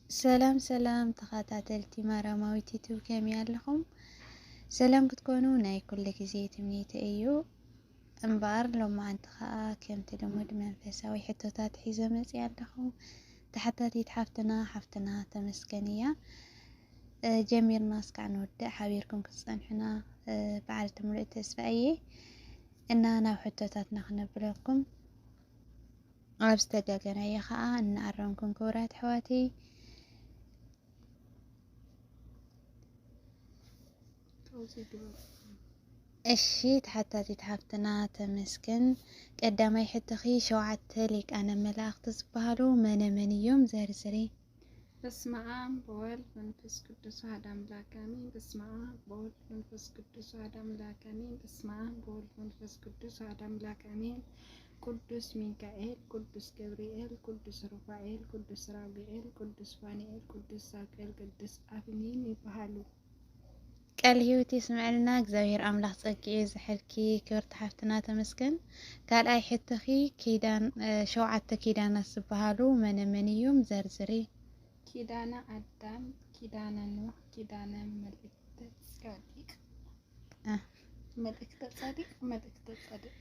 ሰላም ሰላም ተኸታተልቲ ማራማዊት ዩቱብ፣ ከመይ ኣለኹም? ሰላም ክትኮኑ ናይ ኩሉ ግዜ ትምኒተይ እዩ። እምበኣር ሎማዓንቲ ኸኣ ከምቲ ልሙድ መንፈሳዊ ሕቶታት ሒዘ መጺኣ ኣለኹ። ተሓታቲት ሓፍትና፣ ሓፍትና ተመስገን እያ። እ፣ ጀሚርና እስካዕ ንወድእ ሓቢርኩም ክትጸንሑና፣ እ፣ በዓልቲ ሙሉእ ተስፋ እየ። እና ናብ ሕቶታትና ክነብለኩም። ኣብ ዝተጋገናዮ ኸኣ እናኣረምኩም ክቡራት ኣሕዋተይ። እሺ፣ ተሓታቲት ሓፍትና ተመስገን፣ ቀዳማይ ሕቶኺ፣ ሸውዓተ ሊቃነ መላእኽቲ ዝበሃሉ መነ መን እዮም? ዘርዝሪ። በስመ አብ ወወልድ መንፈስ ቅዱስ አሐድ አምላክ አሜን። በስመ አብ ወወልድ መንፈስ ቅዱስ አሐድ አምላክ አሜን። በስመ አብ ወወልድ መንፈስ ቅዱስ አሐድ አምላክ አሜን። ቅዱስ ሚካኤል፣ ቅዱስ ገብርኤል፣ ቅዱስ ሩፋኤል፣ ቅዱስ ራጉኤል፣ ቅዱስ ፋኑኤል፣ ቅዱስ ሳቄል፣ ቅዱስ አፍኒን ይበሃሉ። ቃል ህይወት የስምዐልና። እግዚኣብሔር ኣምላኽ ጸግኡ የብዝሐልኪ ክብርቲ ሓፍትና ተመስገን። ካልኣይ ሕቶኺ፣ ኪዳን፣ እ፣ ሸውዓተ ኪዳናት ዝበሃሉ መነ መን እዮም? ዘርዝሪ። ኪዳነ ኣዳም፣ ኪዳነ ኖህ፣ ኪዳነ መልእክተ ጸዲቅ። እ። መልእክተ ጸዲቅ፣ መልእክተ ጸዲቅ።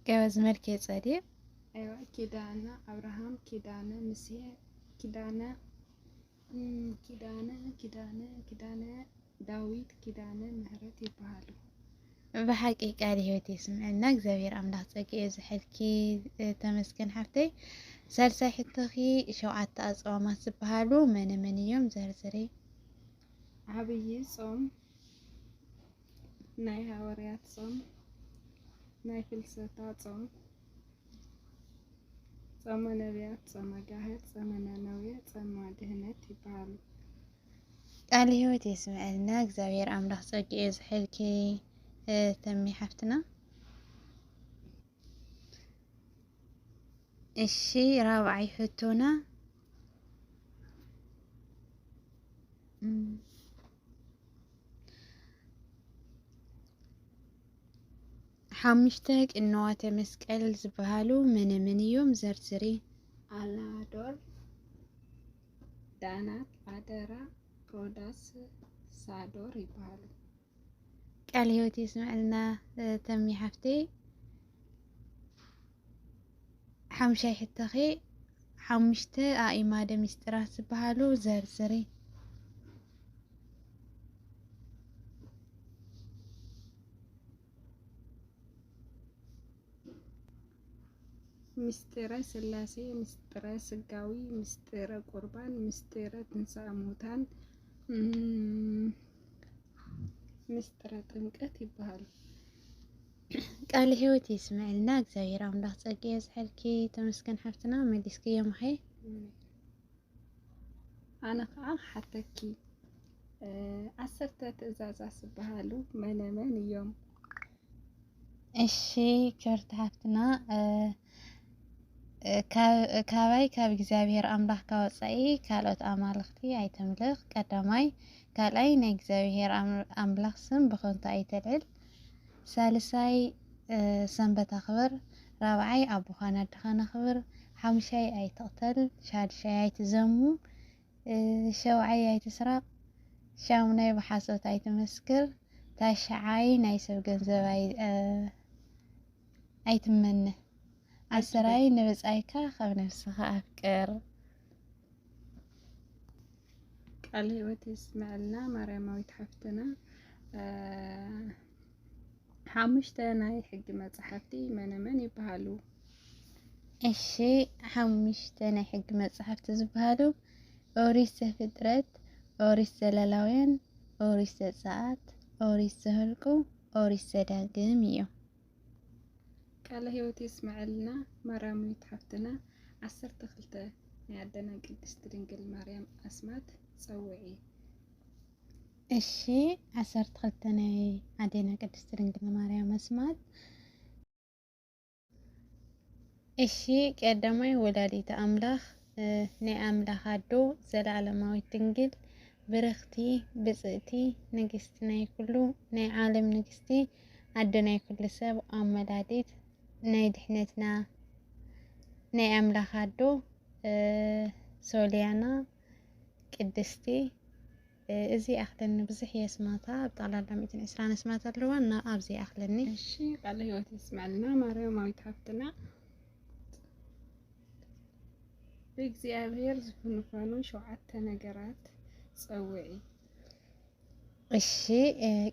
ገበዝ መልኬ ጸዲቅ። እዋ፣ ኪዳነ ኣብርሃም፣ ኪዳነ ሙሴ፣ ኪዳነ፣ እም፣ ኪዳነ፣ ኪዳነ፣ ኪዳነ ዳዊት፣ ኪዳነ ምህረት ይበሃሉ። ብሓቂ ቃል ህይወት የስምዐልና። እግዚኣብሔር ኣምላኽ ጸግኡ የብዝሐልኪ፣ እ፣ ተመስገን ሓፍተይ። ሳልሳይ ሕቶኺ፣ ሸውዓተ ኣጽዋማት ዝበሃሉ መነ መን እዮም? ዘርዝሪ። ዓብዪ ጾም፣ ናይ ሃዋርያት ጾም፣ ናይ ፍልሰታ ጾም፣ ጾመ ነቢያት፣ ጾመ ጋህር፣ ጾመ ነነዌ፣ ጾመ ድህነት ይበሃሉ። ቃል ህይወት የስምዐልና። እግዚኣብሔር ኣምላኽ ጸግኡ የብዝሐልኪ፣ እ፣ ተሚ ሓፍትና። እሺ፣ ራብዓይ ሕቶና፣ እም፣ ሓሙሽተ ቅንዋተ መስቀል ዝበሃሉ መነ መን እዮም? ዘርዝሪ። አላዶር፣ ዳናት፣ አደራ፣ ሮዳስ፣ ሳዶር ይበሃሉ። ቃል ህይወት የስምዐልና፣ እ፣ ተሚ ሓፍተይ። ሓሙሻይ ሕቶኺ፣ ሓሙሽተ ኣእማደ ምስጢራት ዝበሃሉ ዘርዝሪ። ምስጢረ ስላሴ፣ ምስጢረ ስጋዊ፣ ምስጢረ ቁርባን፣ ምስጢረ ትንሳኤ ሙታን፣ እም፣ ምስጢረ ጥምቀት ይበሃሉ። ቃለ ህይወት የስምዐልና። እግዚኣብሔር ኣምላኽ ጸጋ የብዝሐልኪ። ተመስገን ሓፍትና፣ መሊስክዮም ኸ? ኣነ ኸዓ ክሓተኪ፣ እ፣ ዓሰርተ ትእዛዛት ዝበሃሉ መነመን እዮም? እሺ፣ ክብርቲ ሓፍትና፣ እ፣ እ፣ ካብ፣ ካባይ ካብ እግዚኣብሔር ኣምላኽካ ወጻኢ ካልኦት ኣማልኽቲ ኣይተምልኽ። ቀዳማይ፣ ካልኣይ፣ ናይ እግዚኣብሔር ኣም-፣ ኣምላኽ ስም ብኸንቱ ኣይተልዕል። ሳልሳይ፣ እ፣ ሰንበት ኣኽብር። ራብዓይ፣ ኣቦኻን ኣደኻን ኣኽብር። ሓሙሻይ፣ ኣይትቕተል። ሻድሻይ፣ ኣይትዘሙ። እ፣ ሸውዓይ፣ ኣይትስረቕ። ሻሙናይ፣ ብሓሶት ኣይትመስክር። ታሽዓይ፣ ናይ ሰብ ገንዘብ ኣይ-፣ እ፣ ኣይትመነ። ዓስራይ፣ ንብጻይካ ከም ነፍስኻ ኣፍቅር። ቃል ህይወት የስምዐልና ማርያማዊት ሓፍትና። እ፣ ሓሙሽተ ናይ ሕጊ መጻሕፍቲ መነመን ይበሃሉ? እሺ፣ ሓሙሽተ ናይ ሕጊ መጻሕፍቲ ዝበሃሉ ኦሪት ዘፍጥረት፣ ኦሪት ዘሌዋውያን፣ ኦሪት ዘጸኣት፣ ኦሪት ዘኍልቁ፣ ኦሪት ዘዳግም እዮም። ቃለ ህይወት የስምዐልና ማርያማዊት ሓፍትና። ዓሰርተ ክልተ ናይ ኣደና ቅድስት ድንግል ማርያም ኣስማት ጸውዒ። እሺ፣ ዓሰርተ ክልተ ናይ ኣዴና ቅድስት ድንግል ማርያም ኣስማት። እሺ፣ ቀዳማይ ወላዲተ ኣምላኽ፣ እ፣ ናይ ኣምላኽ ኣዶ፣ ዘለዓለማዊት ድንግል፣ ብርኽቲ፣ ብጽእቲ፣ ንግስቲ ናይ ኩሉ፣ ናይ ዓለም ንግስቲ፣ ኣዶ ናይ ኩሉ ሰብ፣ ኣመላዲት፣ ናይ ድሕነትና፣ ናይ ኣምላኽ ኣዶ፣ እ፣ ሶልያና፣ ቅድስቲ። እዚ ኣኽለኒ ብዙሕ የስማታ፣ ኣብ ጠቕላላ ሚእትን ዕስራን ኣስማት ኣለዋ እና ኣብዚ ኣኽለኒ። እሺ፣ ቃለ ህይወት የስመዐልና ማርያማዊት ሃፍትና። ብእግዚኣብሔር ዝፍንፈኑ ሸውዓተ ነገራት ጸውዒ። እሺ፣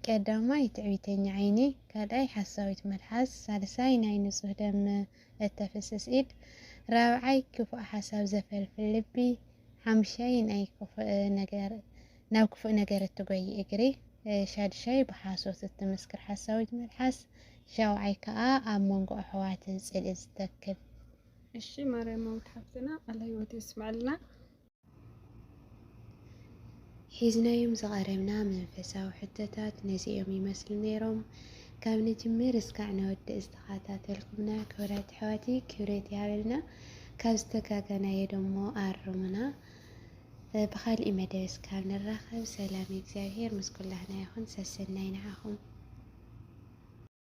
ቀዳማይ ትዕቢተኛ ዓይኒ፣ ካልኣይ ሓሳዊት መልሓስ፣ ሳልሳይ ናይ ንጹህ ደም እተፍስስ ኢድ፣ ራብዓይ ክፉእ ሓሳብ ዘፈልፍል ልቢ፣ ሓምሻይ ናይ ክፉእ ነገር፣ ናብ ክፉእ ነገር እትጎይ እግሪ፣ ሻድሻይ ብሓሶት እትምስክር ሓሳዊት መልሓስ፣ ሻውዓይ ከኣ ኣብ መንጎ ኣሕዋት ጽልኢ ዝተክል። እሺ፣ ማርያማዊት ሓፍትና ቃለ ህይወት የስመዐልና። ሒዝናዮም ዝቐረብና መንፈሳዊ ሕቶታት ነዚኦም ይመስሉ ነይሮም። ካብ ንጅምር እስካዕ ነወድእ ዝተኸታተልኩምና ክቡራት ኣሕዋተይ ክብረት ይሃበልና። ካብ ዝተጋገናዮ ደሞ ኣርሙና። ብኻልእ መደብ እስካብ ንራኸብ ሰላም እግዚኣብሔር ምስ ኩላህና ይኹን። ሰሰናይ ንዓኹም።